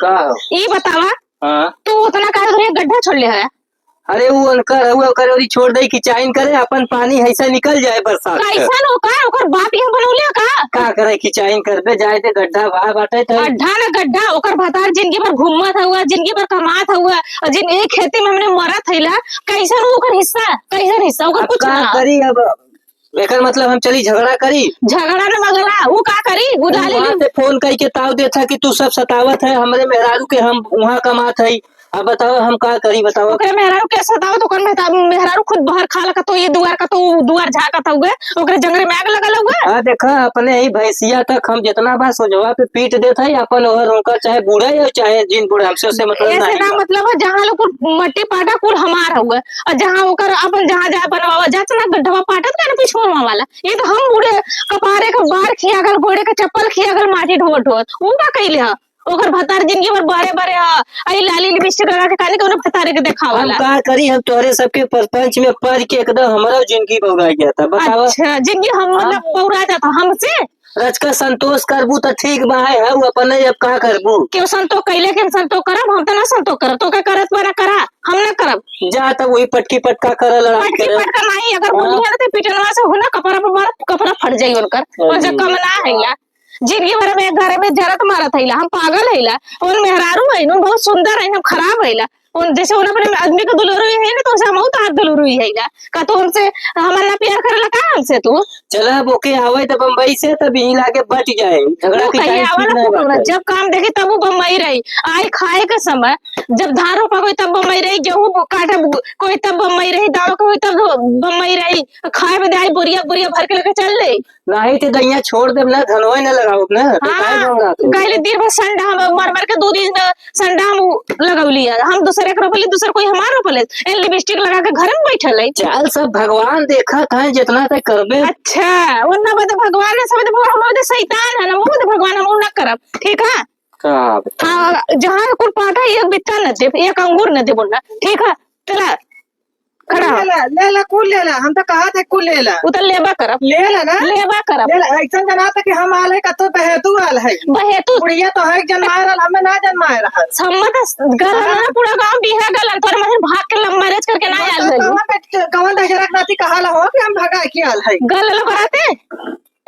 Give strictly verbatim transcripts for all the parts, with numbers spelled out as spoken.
का हो? ई बतावा, हाँ। तू उतना काहे उधर एक गड्ढा छोड़ ले है? अरे, उ उनकर, उ ओकर ओरी छोड़ दे, खिंचाइन करे, अपन पानी ऐसे निकल जाए बरसात के। कैसन ओकर, ओकर बाप यहाँ बनौले का? का करे, खिंचाइन करबे, जाए दे, गड्ढा बा, बाटे तो। गड्ढा ना गड्ढा, ओकर भतार जिंदगी भर घूमत हउआ, जिंदगी भर कमात हउआ, और जिन एक खेती में हमने मरत हइला, कैसन ओकर हिस्सा, कैसन हिस्सा, ओकर अब कुछ का ना। करी अब? एकर मतलब हम चली झगड़ा करी? झगड़ा न मगड़ा, उ का करी? उ उ डाली वहाँ ली। से फोन करके ताव देत है कि तू सब सतावत है, हमरे मेहरारू के हम वहाँ कमात है। अब बताओ हम का करी, बताओ। ओकरे मेहरारू के सतावत, ओकर मेहता-, मेहरारू खुद बहर खाला कतो ये दुआर कतो उ दुआर झाँकत हउए, ओकरे जंगरे में आग लगल हउए। हाँ, देखा, अपने ही भैंसिया तक हम जितना बार सोझवा पे पीट देत है, अपन ओहर उनकर चाहे बूढ़ा हो चाहे जिन बूढ़ा, हमसे उससे मतलब ऐसे नहीं ना बा। मतलब है, जहाँ लोग कुल मट्टी पाटा कुल हमार हउए, और जहाँ ओकर अपन जहाँ जहाँ बनवावा, जा चला गड्ढवा पाटत का ना पिछुआ वाला। ये तो हम बूढ़े कपारे के बार खिया गल, गोड़े के चप्पल खिया गल, माटी ढोत ढोत। उ का कइले ह? ओकर भतार जिंदगी भर बरे बरे ह। आई लाली लिपस्टिक लगा के काली कौनो भतारे के हम देखावला। का करी, हम तोहरे सबके परपंच में पड़ के एकदम हमरा जिंदगी बौरा गया था, बतावा। अच्छा, जिंदगी हम मतलब हाँ। बौरा जाता हमसे? रचका संतोष करबू त ठीक बा, है, है, उ अपने अब का करबू? केहू संतोष कइले के हम संतोष करब? हम त ना संतोष करब, तो का करत बा ना करा, हम ना करब। जा तब वही पटकी पटका करे, लड़ाई पटकी करे। पटका नहीं, अगर हाँ। बोली है ना तो पिटनवा से हो ना, कपड़ा पर मार, कपड़ा फट जाई उनकर, हाँ उनसे जी। कम ना है ना। जिंदगी भर में घर में जरत मारत हइला, हम पागल हइला, उन मेहरारू है, उन बहुत सुंदर है, हम खराब हइला। उन जैसे उन अपने आदमी के दुलरुई है ना, तो उसे हम बहुत हाथ दुलरुई हइला। का तू हमसे, हमार ना प्यार करेला का हमसे तू? चला, अब ओके आवे त बम्बई से, तब यहीं लाके बट जाए। झगड़ा वो की कहीं टाइम आवेला ठीक नहीं कुकुर ना, बाटे। जब काम देखी तब वो बम्बई रही। आई खाए के समय, जब धान रोपा कोई तब बम्बई रही, गेहूं काटे कोई तब बम्बई रही, दावा कोई तब बम्बई रही, खाए में आई बोरिया बोरिया भर के लेके चल ले। नहीं तो दहिया छोड़ देब ना, धनवे न लगाउब ना, तो काहे हाँ, घबरात हो? गइले दिन भर संडा हम मर मर के दू दिन संडा हम लगौली है। हम दूसरे के रोपले, दूसर कोई हमार रोपले। ए लिपस्टिक लगा के घर में बैठल है। चल, सब भगवान देखत हैं, जितना तक करबे। अच्छा, ओन्ना बदे भगवान है, सब बदे भगवान, हम बदे शैतान है ना, वो बदे भगवान हम ना करब, ठीक है? का बता? हाँ, जहाँ कुल पाटा एक बित्ता न देब, एक अंगूर न देब ओन्ना, ठीक है? चला, खड़ा हो। ले ला, ले ला, कुल ले ला, हम तो कहा थे कुल ले ला। उ तो लेबा करब। ले ला ना। लेबा करब। ले ला, ऐसन जना था कि हम आल है, कतो बहेतू आल है। बहेतू। बुढ़िया तो है जन्माए रहल, हमें ना जन्माए रहल। सम्मत गल हाँ। ना, पूरा गांव बिहा गल, तोर मजन भाग के love marriage करके ना आल है। कौन दशरथ नाती कहा ला हो कि हम भगा के आल है। गल ला बराते?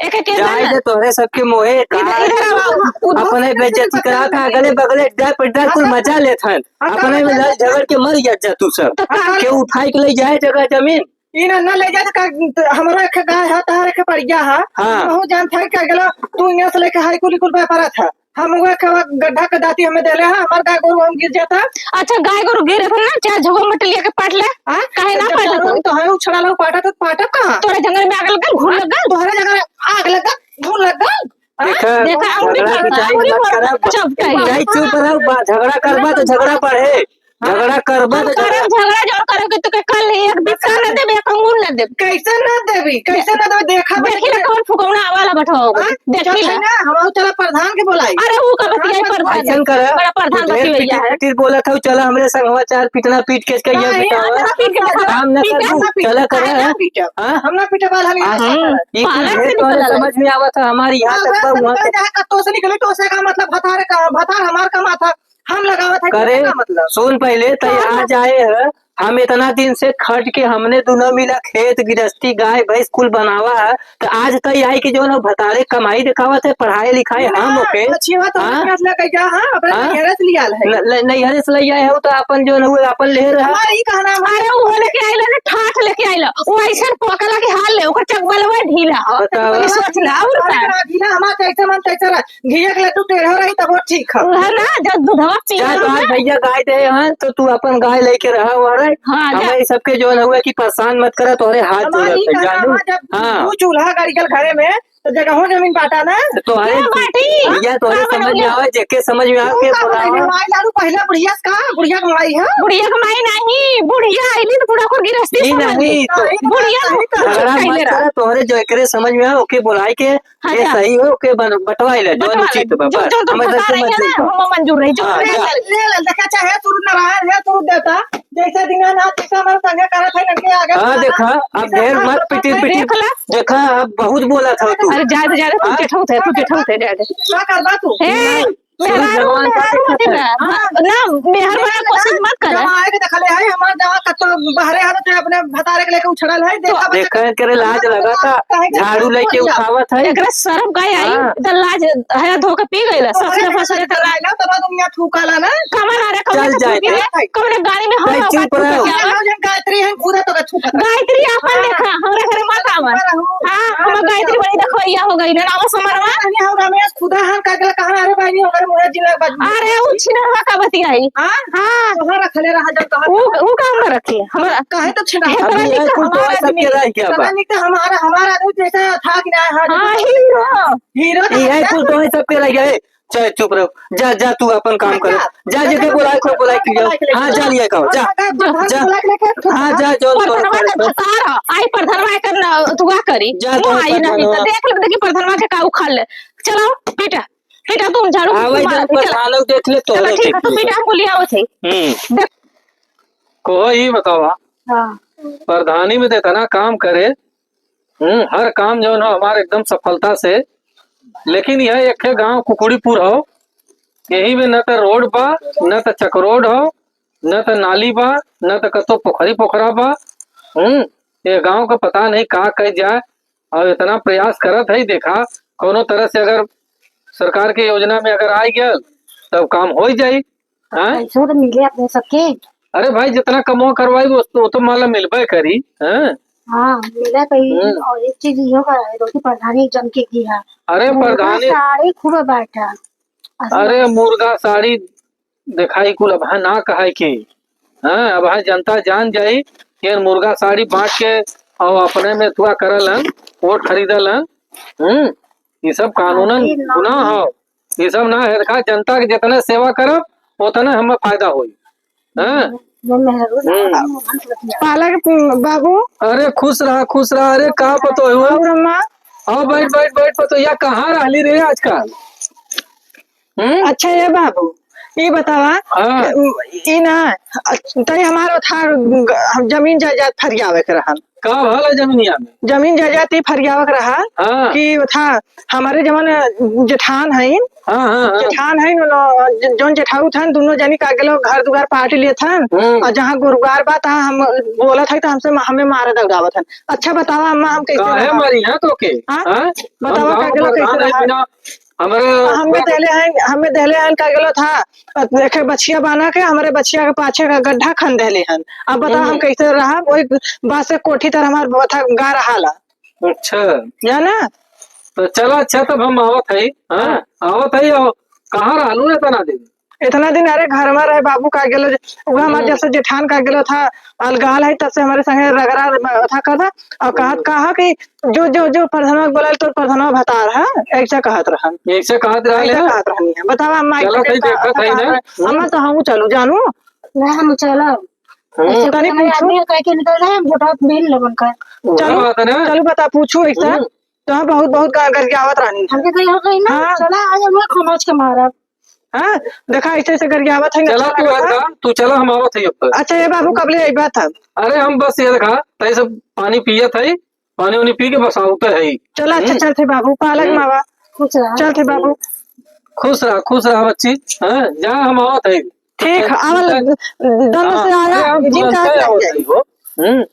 एक एक जाए दे तोहरे सबके मोहे, इधर, इधर आवा, उधर अपने बेइज्जती करा था, अगले बगले डर पर डर कुल मजा लेत हन। हाँ, अपने में लड़ झगड़ के मर जात जा तू सब। तो का? के उठाई के ले जाए जगह जमीन। ई ना, ना ले जाए तो का, हमरा एक गाय है, तहार एक पड़िया है। हाँ। हम बहुत जान था कि अगला तू यहाँ से लेके हाई कुली कुल व्यापार था। हम वो एक गड्ढा के दाती हमें देले है, हमार गाय गोरू हम गिर जाता। अच्छा, गाय गोरू गिरे थे ना, चाहे झोंका मटलिया के पाट ले। हाँ? काहे ना जब पाटे दारू तो? तो है उछड़ा लो, पाटा तो पाटा कहाँ? तोरे जंगल में आग लग गल, घुन लग गल। तोहरे जंगल में आग लग गल, घुन लग गल। हाँ? देखा, देखा, अंगुरी झगड़ा भर, पिटाई अंगुरी मत भर, करा। चुप कही। नहीं, चुप रहो, बा-, झगड़ा करबा तो झगड़ा बढ़े। हाँ। झगड़ा करबा हम तो करब, झगड़ा झगड़ा जौन करे के तोके कल एक बित्ता न देब, एक अंगूर न देब। कैसे न देबी? कैसे न देबी? देखा देखी ना कौन फुकौना आवाला बैठा होगा। हाँ? देखी चल ना। ना, हम चला प्रधान के बोलाई। अरे वो का बतियाई प्रधान? प्रधान? ऐसन करा, बड़ा प्रधान तू ढेर बतियैया पिटिर है। पिटिर बोलत हौ, चला हमरे संगवा चार पिटना पीट के इसका ये नहीं, बतावा। हम ना पीट के बतावा। काम न पीट के करू, ना पीट चला के। करा। हम ना पीटब। हाँ? हम ना पीटब वाला हमें हाँ। ऐसा करा। ई कुल पागल ढेर से तोहरे निकलल है। समझ में आवत है, हमारी यहाँ हाँ, तक वह बा, सब वहाँ निकल तक। जाए, कत्तो से निकले, तो उसे का मतलब भतार का, भतार हमार कमा था, हम लगावत है, करे, का मतलब? सुन पहिले, तै हाँ। आ जाए है, हम इतना दिन से खट के हमने दुनो मिला खेत गिरस्ती, गाय भैंस कुल बनावा है, तो आज तै आई कि जौन भतारे कमाई देखावत है, पढ़ाई लिखाई ना, हम ओके। अच्छी बात, हम हाँ? फैसला कर जा, हाँ, अपने हाँ? नैहरे से लियाल है। न-, न-, नैहरे से ले आए हो तो अपन जौन हुए, अपन ले रहा। हमारे ही कहना है। अरे, वो लेके आइला ना, ठाठ लेके आइला, वो ऐसे पकला के हाल ले, ओकर चकबलवा ढीला हो। बताओ। ये सोच ला, और अरे, का? ना, ढीला, हमार जैसे मन तैसे रह, घिया के लड्डू टेढ़ा रही तब वो ठीक है। उहे ना, जब दूधवा पी जा लेबे। तोहार भैया गाय दे हैं, तो तू अपन गाय लेके रहा हुआ रे। हाँ, जा। हमें सबके जौन हुए कि परेशान मत करा, तोहरे हाथ हमार जोड़त ई है, कहना जानू? है, जब हाँ। दू चूल्हा गड़ियल घरे में, तो जगहो जमीन बाटा ना। तो तोहरे क्या बाटी? भैया तोहरे का समझ में बनाऊंगा? आवे, जेके समझ में आवे, तू के का बोलावा। बनाई? माई लाड़ू पहला बुढ़िया से का? बुढ़िया के माई है? बुढ़िया के माई नहीं, बुढ़िया आइली तो पूरा ओकर गिरस्ती ई समझ नहीं, ली। तो बुढ़िया नहीं, तो झगड़ा मत करा, तोहरे जो एकरे समझ में आवे, ओके बोलाई के हाँ, ये जा। सही हो के बन-, बंटवाई ले, जौन बंटवा ले। उचित बा, जो, बस। जो तुम हमें बता सबसे रही मत है ना, देखो। हम मंजूर रही, जो हाँ, ले, जा। ले, ले, ले, देखा चाहे सूरज नारायण है, सूरज देवता, जैसे दीनानाथ जी का हमारे संगे करत है, लड़के आगे हाँ, बढ़ा, देखा, अब जैसे ढेर हमारे मत पिटिर, पिटिर। देख ला। देखा, अब बहुत बोला था तू। अरे, जा दे, जा दे, तू हाँ? चिढ़ौत है, तू चिढ़ौत है, जा दे। क्या करबा तू? ए, नहीं। मेहरारू, मेहरारू होती ना। हाँ। ना, मेहर बना कोशिश मत करे। जमाए के देखले है, हमार जवा कतो बहरे हालत है, अपने भतारे के लेके उछड़ल है, देखा बच्चा देखा करे लाज लगा था, काहे के झाड़ू लेके उठावत है। एकरा शर्म काहे आई? हाँ। त लाज है, धो के पी गइला, ससुरे फसुरे के लाज। ना, तब दुनिया थूकाला ना। कमर आ रे, कमर चल जाए। कमर गाड़ी में हम चुप रहो। गायत्री है, खुदा तो छुपा। गायत्री आपन देखा, हमरा घरे मत आवा। हाँ, हम गायत्री बड़ी देखो, या हो गई ना, आवा समरवा। अरे, हम रमेश खुदा हम का गला कहाँ, अरे बहनी, हमारे मुँह जिला बाजू। अरे, उ छिनरवा का बतियाई। हाँ? हाँ। तोहरा रखले रहा जब कहा उ, उ काम में रखे। हमरा काहे तो छिनरा? अभी ये कुल तो हमारा सब आदमी। के रह गया बा। पता नहीं तो हमारा, हमारा आदमी जैसा था कि ना, हाँ, हीरो। हीरो तो ये कुल तो सब के रह गया। चाहे चुप रहो, जा, जा तू अपन काम करो, जा, जेके बोलाए को बोलाए के लिया। हाँ, जा लिया कहो, जा, जा। हाँ, जा, जो प्रधानवा के भतार ह, आई प्रधानवा के न, तू का करी? जा, वो तो आई नहीं, तो देख ले, देखी प्रधानवा के का उखाड़ ले। चलो, बेटा, बेटा, तुम झाड़ू आवे मारो, जा, चलो। प्रधानवा देख ले, तो चलो, ठीक है, तो बेटा, हम बोलिए, आवत है। हम्म। देख। कहो, ई बतावा, हाँ। प्रधानी में तो इतना काम करे, हम्म, हर काम जौन हो हमार एकदम सफलता से। लेकिन यह एक ठे गांव कुकुड़ीपुर हो, यही में न त रोड बा, न त चकरोड हो, न त नाली बा, न त कतो पोखरी पोखरा बा। हम्म, ये गांव का पता नहीं का कह जाए। और इतना प्रयास करत है, देखा, कोनो तरह से अगर सरकार के योजना में अगर आ गया, तब काम हो ही जाई। हाँ? पैसो तो मिले अपने सबके। अरे भाई, जितना कमवा करवाई, वो तो, वो तो माला मिलबे करी, हैं? हाँ, मिले तो ही। हम्म। और एक चीज इहो का है, रोटी प्रधानी जम के की है। अरे मुर्गा प्रधानी। साड़ी खूब बैठा। अरे मुर्गा साड़ी देखाई कुल अब है ना कहाई की। हाँ, अब है जनता जान जाई कि मुर्गा साड़ी बांट के और अपने में थुआ करल हन, वोट खरीदल हन। हम्म, ये सब कानूनन अरे ना। गुनाह हो। ये सब ना है, देखा, जनता के जितने सेवा करब, उतने हमें फायदा होई। हाँ? ये मेहरू हम्म। पालक बाबू। अरे खुश रहा, खुश रहा। अरे का पतो हो? और अम्मा? आओ बैठ, बैठ, बैठ, पतो या कहाँ रहली रे आजकल? हम्म? अच्छा ये बाबू, ये बतावा, हाँ। ई ना, तई हमार उठा जमीन जायदाद फरियावे के रहन। का भला जमीनिया में? जमीन जायदाद ई फरियावक रहा हाँ। कि उठा हमारे जवन जेठान हईन, हाँ, हाँ, हाँ। जेठान हईन, उन, ज-, जौन जेठाऊ थन, दुनो जनी का गेलो घर दुआर पाट लिए थन, हम्म। और जहाँ गुरुआर बा, तहाँ हम बोलत हई, तो हमसे, हमें मारे दौड़ावत हन। अच्छा बतावा अम्मा, हम कैसे काहे रहा? मारी है तो के? हाँ? हाँ? बतावा हम का गाँव गेलो कैसे प्रधान है रहा? बिना हमरे हमें देले हैं, हमें देले हैं का गेलो था, देखे बछिया बाना के, हमरे बछिया के पाछे का गड्ढा खन देले हैं। अब बतावा हम हम्म। कैसे रहा? वही बांस के कोठी तर हमार बथा गा रहा ला। अच्छा। जाना? तो चला, अच्छा, तब हम आवत हई। हाँ, हाँ। आवत हई। और कहाँ रहलू इतना दिन? इतना दिन, अरे, घर में रहे, बाबू का गेलो, वो हमार हम्म। जैसे जेठान का गेलो था, अलगाल है, तब से हमारे संगे रगड़ा था करता, और कहत हम्म। कहा कि जो, जो, जो प्रधानवा के बोलाइल, तो प्रधानवा भतार है, ऐसा कहत रहन। ऐसे कहत रहले ऐसा हैं? कहत रहनी है। बतावा, अम्मा, चलो, ऐसे सही का-, देखत है ना। हम्म। अम्मा, तो हम चलू, जानू? नहीं, हम चलब। हम्म। ऐसे तनी हमारे पूछू। आदमी कह के निकल रहे हैं, वोट हाथ में लेबन का। वही चलो, बात है ना। चलो बता, पूछू एक साथ। हम्म। तो हाँ, बहुत, बहुत गा-, गरियावत रहनी है। हमके कही हो गई ना, हाँ। चला आज हम खमोच के मारब। हाँ, देखा ऐसे, ऐसे गरियावत है, चला अच्छा तू लगता है। यार, तू चला, हम आवत है अब तक। अच्छा, ये बाबू कब ले आई बात है? अरे हम बस ये देखा, तई सब पानी पियत है, पानी उनी पी के बस आवत है। चला, अच्छा, हम्म। चलते बाबू, पालक हम्म। मावा। खुश रहा। चलते बाबू। खुश रहा, खुश रहा बच्ची। हाँ, जा हम आवत है। ठीक, ठीक, आवल ठीक। दल हाँ, से आया, अरे, हम जिन तुरंते कहा आवत जाए। है हो। हम्म,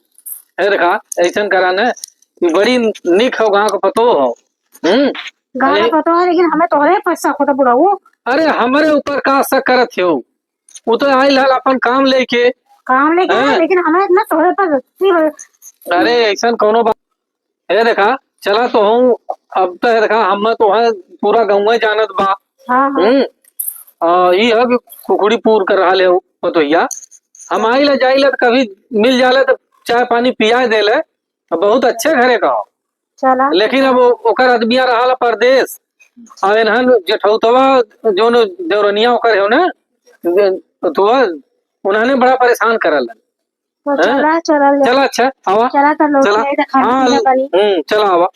ए देखा, ऐसन करा न, कि बड़ी निक हो, गाँव के पतो हो। हम्म, गाँव के अरे, पतो है, लेकिन हमें तोहरे पैसा खोटा बुढ़ाऊ। अरे, हमरे ऊपर का शक करत हो? वो तो आइल हल अपन काम लेके। काम लेके आया, हैं? लेकिन हमें इतना तोहरे पर की हो? अरे, ऐसन कोनो बात ए देखा, चला तो हूँ, अब तो ए देखा, हम तो है पूरा गाँवे जानत बा। हाँ, हाँ। हम्म। आ, ई है कि कुकुड़ीपुर कर रहा ले पतोहिया। हम आइला जाइला तो कभी मिल जाला तो चाय पानी पिया देले, तो बहुत अच्छे घरे का हो। चला। लेकिन अब ओ-, ओकर आदमिया रहा ला परदेश, और इन्हन जेठौतवा जोन देवरनिया ओकर हो ना, जे-, तो उन्होंने बड़ा परेशान करल। तो हैं? चला, चला ले। चला, अच्छा, आवा। चला, तो लोग चला। नहीं देखा, हाँ, नहीं बनी। हम्म, चला, आवा।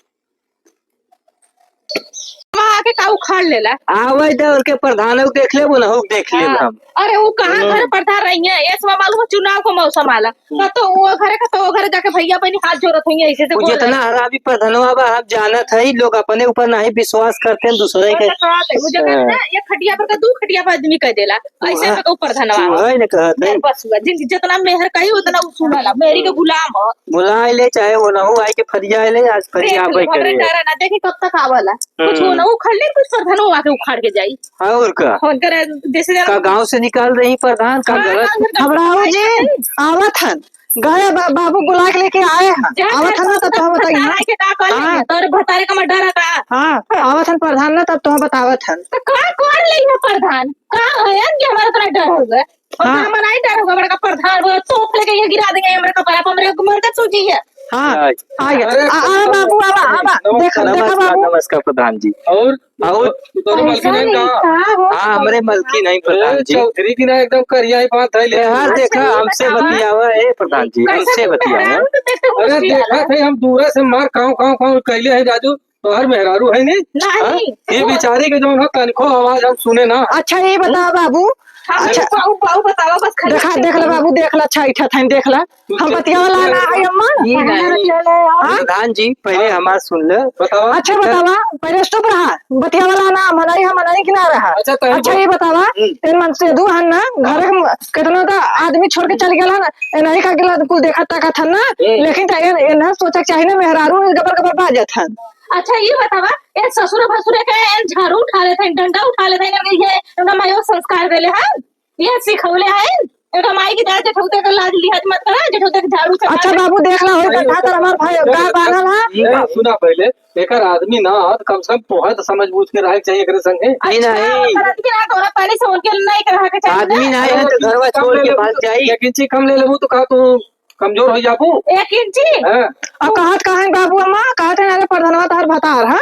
कहाँ के का उखाड़ लेला? आवे दे, उनके प्रधान के देख लेबो ना, हो देख लेब हाँ। हम। अरे, वो कहाँ हम्म। घर प्रधान रही है, ये समय मालूम है, चुनाव को मौसम आला। हम्म। का तो वो घरे का तो वो घरे जाके भैया बहनी हाथ जोड़त हुई है, ऐसे से वो बोल जितना रहे। हरामी प्रधानवा बा, हम जानत है, लोग अपने ऊपर नहीं विश्वास करते हैं, दूसरे के। वो तो कहत है, वो जो कहत है ना, हाँ। ये खटिया पर का दू खटिया पर आदमी कह देला, ऐसे हाँ। में कहू प्रधानवा। वो है ना कहत है। बस हुआ, जिन जितना मेहर कही उतना उ सुनला, मेरी के गुलाम हो। बुलाए ले, चाहे वो ना हो, आई के फरिया ले, आज फरिया देख लो, आबे हमरे करे। डरा ना, देखी कब तक आवला। कुछ हम्म। वो ना उखड़ ले, कुछ प्रधान वो आके उखाड़ के जाई। और का? उनकर जैसे का गाँव से निकाल रही प्रधान, का हाँ, गलत? हाँ, उनकर घबराओ जी, आवत हन। गए बा-, बाबू बुला के लेके आए हैं। जा आवत हन ना, तब तो हम बताई ना। आके का कर हाँ। लेंगे? तोरे भतारे का मर डरा का? हाँ, आवत हन प्रधान ना, तब तो हम बतावत हन। तो का कर लेंगे प्रधान? का है कि हमारा तोरा डर हो गए? और हाँ। का मनाई डर हो गए, बड़का प्रधान, वो तोप लेके ये गिरा देंगे, हमारे कपारा पर, हमारे मर का सूझी है। हाँ, अरे, आ गया। अरे, आ, आ, बाबू, आवा, आवा। नमस्कार, देखा, देखा, नमस्कार, बाबू। नमस्कार, प्रधान जी। और? और? तोरे मलकिन ऐसा है नहीं, का? का हो? हाँ, हमरे मलकिन है, प्रधान ए, जी। चौधरी की ना एकदम करिया ही बात है, ले। ए, हाँ, अच्छा, देखा, ये हमसे बतावा। बतियावा, ए, प्रधान जी, कैसे हमसे तुम बतियावा। मेहरारू के देखते हो अरे, मुस्किल देखा है? थे, हम दूरा से मार काव, काव, काव कैले है, राजू। तोहर मेहरारू है नहीं? नहीं। हाँ? ये बेचारी के जौन है, तनिको आवाज हम सुने ना। अच्छा, ये बताओ बाबू। हाँ, अच्छा। बाबू, बाबू बताओ, बस खाली देखा, देख ले बाबू, देख ले, अच्छा, इठा था, देख ले। हम बतियावला ना है, अम्मा। ई नहीं। हाँ? प्रधान जी, पहले हाँ। हमार सुन ले। बताओ। अच्छा, बतावा, पहले चुप रहा, बतियावला ना, मनई हम मनई की ना रहा। अच्छा, तहीं अच्छा, बोल। ये बतावा, हम्म। इन मन से दू हन ना, घर के म-, कितना तो आदमी छोड़ के चल गया ना, ए नहीं का गेला कुल देखा ताकत हन ना, हम्म। लेकिन त ए, ए ना सोचे के चाही ना, मेहरारू गबर गबर बाजत हन। अच्छा, ये बतावा, ए ससुर भसुरे के ए झाड़ू उठा लेते हैं, डंडा उठा लेते हैं, ये उनका मायो संस्कार देले हन, ये सिखौले हन, उनका माई की तरह जेठौते के लाज लिहाज मत करा, जेठौते के झाड़ू से अच्छा मार। बाबू, देख ला, होई अरे, कथा कर हमार भाई, का बाना ना। ए, सुना पहले, एकर आदमी ना, कम से कम तोहर त समझ बूझ के रहे के चाहिए एकरे संगे। अच्छा, नहीं। ओकर आदमी ना, तोरा पानी से उनके नहीं रहे के चाहिए। आदमी ना है तो घरवा छोड़ के भाग जाई। एक इंची कम ले लेबू तो का तू कमजोर हो जाबू? एक इंची? हाँ। अब कहत का है बाबू अम्मा, कहत है अरे प्रधानवा तोहर भतार है,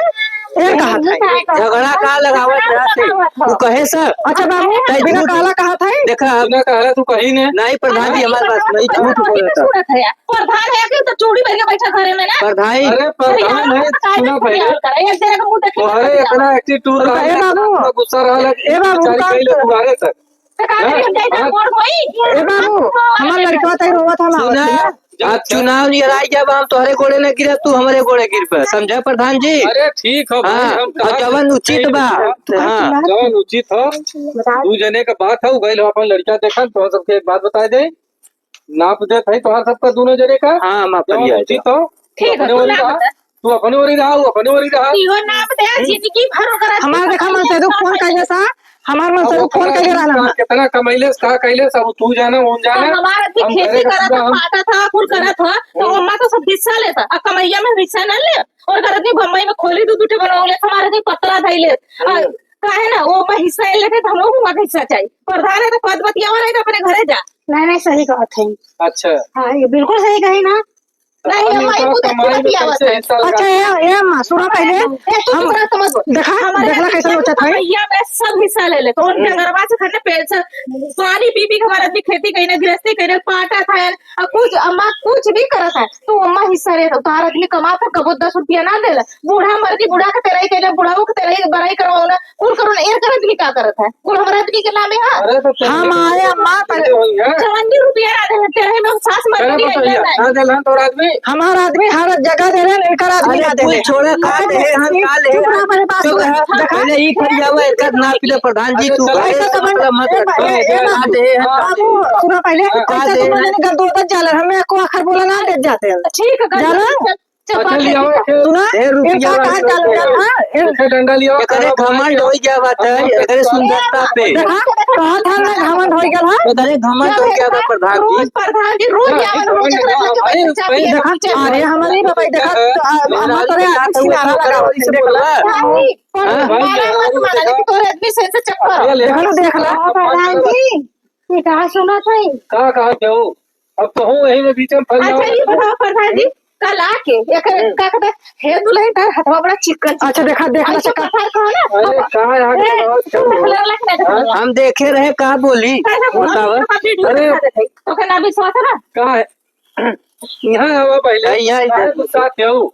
ये कहत है। झगड़ा का लगावत रहत है? तू कहे सर। अच्छा बाबू, तै बिना झूठ कहला कहत है। देखा, बिना कहला तू कही ने। नहीं प्रधान जी, हमारे पास नहीं, झूठ बोलत है। प्रधान है कि तो चूड़ी पहन के बैठा घरे में ना। प्रधान। अरे प्रधान है, सुना पहले। एक जने का मुंह देखे तोहरे इतना attitude रहा, ए बाबू। इतना गुस्सा रहा, ए बाबू, बेचारी का कई लोग उगारे तक। तो का करी, हम जाई, हाँ? वोट होई? ए बाबू, हमार लड़का तई रोवत हम सुना, आवत है। आप चुनाव नियर आई जब हम तोहरे गोड़े न गिरब, तू हमरे गोड़े गिर पे, समझा प्रधान जी? अरे ठीक है भाई, हाँ, हम और कहा जवन उचित बा, हाँ। जवन उचित हो, दू जने का बात है, गइल हो अपन लड़का देखन, तो सबके एक बात बता दे। नाप देत है तोहार सबका दोनों जने का। हाँ, हम अपन जौन लिया उचित जाओ। हो। ठीक है, अपने तू ओरी नाप रहा, दे। तू अपने ओरी रहा, वो अपने ओरी रहा। इहो नाप दे, हम्म। जिंदगी भर ओकरा हमार देखा, मन से तू फोन कइले सा, हमार मन से अब तू फोन ओकरा कइले रहना। कितना कमैले, का कइले, सब तू जाना, वो जाना। हमार अभी हम खेती करत था, हम पाटा था, कुल करत था, तो हम्म। ओमा तो सब हिस्सा लेता, आ कमैया में हिस्सा ना ले, और घर आदमी बम्बई में खोली दू दू ठे बनौले, हमार आदमी पतरा धइले। आ, हम्म। काहे ना, वो में हिस्सा लेते तो हम लोग को हिस्सा चाहिए। प्रधान है तो पद बतियावा रहे तो अपने घरे जा। नहीं, नहीं, सही कहत है। अच्छा। हाँ, ये बिल्कुल सही कही ना। नहीं, हम हमारी इनका खुद कमाई में बतियावा कैसे था। हिस्सा लगा? अच्छा, ये, ये अम्मा, सुनो पहले। ए, तू हम चुप रह, समझ बोल। देखा, हमारे देखला आदमी कैसे सोचत है? भैया में सब हिस्सा ले ले। तो उन हम्म। डंगरवा से खड़े पेड़ से पानी पी पी के हमारे आदमी खेती कहीं ना, गृहस्थी कहीं ना, पाटा था यार। अब कुछ अम्मा कुछ भी करत है, तो अम्मा हिस्सा ले। तो हमारे आदमी कमा पर कबो दस रुपया ना देला। बूढ़ा मर्दी, बूढ़ा के तेराई कइले, बूढ़ा के तेराई बराई करवाओ ना। कुल करो ना, एकर आदमी का करत है? कुल हमरा आदमी के नामे है। अरे तो हम आए अम्मा, पर चवन्नी रुपया ना देले, तेरे में सास मर अरे गई तो है, भैया, नहीं। ना देलन तोर आदमी? हमार आदमी हर जगह देले, एकर आदमी अरे ना देले। कुल छोड़े, का दे, हम का ले? चुप रह, मेरे बात चुप सुन। रह। देखा? पहले ई फरियावा एकर ना पीले प्रधान जी, अरे तू चल, घरे ऐसा से तो मतलब मत ए, रख। ए, ए, का दे, हम का बाबू, दे? सुनो पहले, हाँ। का ऐसा दे? तो मैंने गलत होता जाला, हमें को आखिर बोला ना दे जाते हैं। ठीक है, जाना? चल, चल, अच्छा, बात लियाओ, करते हैं। एक सुना? ए, रुपया एक का वाला कहा चल रहा है? एक एक डंडा लियाओ, एकरे खराब हो घमंड गया। होई गया बात है, अब हम एकरे सुंदरता पे। देखा, कहा था ना घमंड होई गया, हाँ? एकरे घमंड होई गया बा प्रधान जी। रोज प्रधान जी, रोज हाँ, जावन हो एक गया, घमंड, रोज अरे, के भाई, देखा, पीछे अरे, हमारे बाबा, देखा, तो, आ, मेरा हमारे आदमी के साथ किनारा वो लगा करो, होते इसे हैं। बोलवा। हाँ, हाँ, भाई, मारा मत, मारा, देखा। लेकिन तोरे आदमी से, से चक्कर। अरे, देखा ना, देख ला। हाँ, प्रधान जी, ये कहा सुना था? का कहा क्या हो? अब तो हो यही में बीच में फंस अच्छा, जाओ। ये बताओ प्रधान जी, कल आके एक हम्म। का कहते, "हे दुल्हन, तार हथवा बड़ा चिकन चिकन।" अच्छा, देखा, देखा, अच्छा, देखा। पठार कहो ना। अरे, का यार, ए, का बात तू कर रहे हो? हलर लग ना हाँ? हम देखे रहे, का बोली? कैसे बोली? बताओ। हम वीडियो अरे। दिखा देते। तो कहना विश्वास है ना? का है? यहाँ आवा पहले। अरे, यहाँ इधर। काहे गुस्सा थे हो?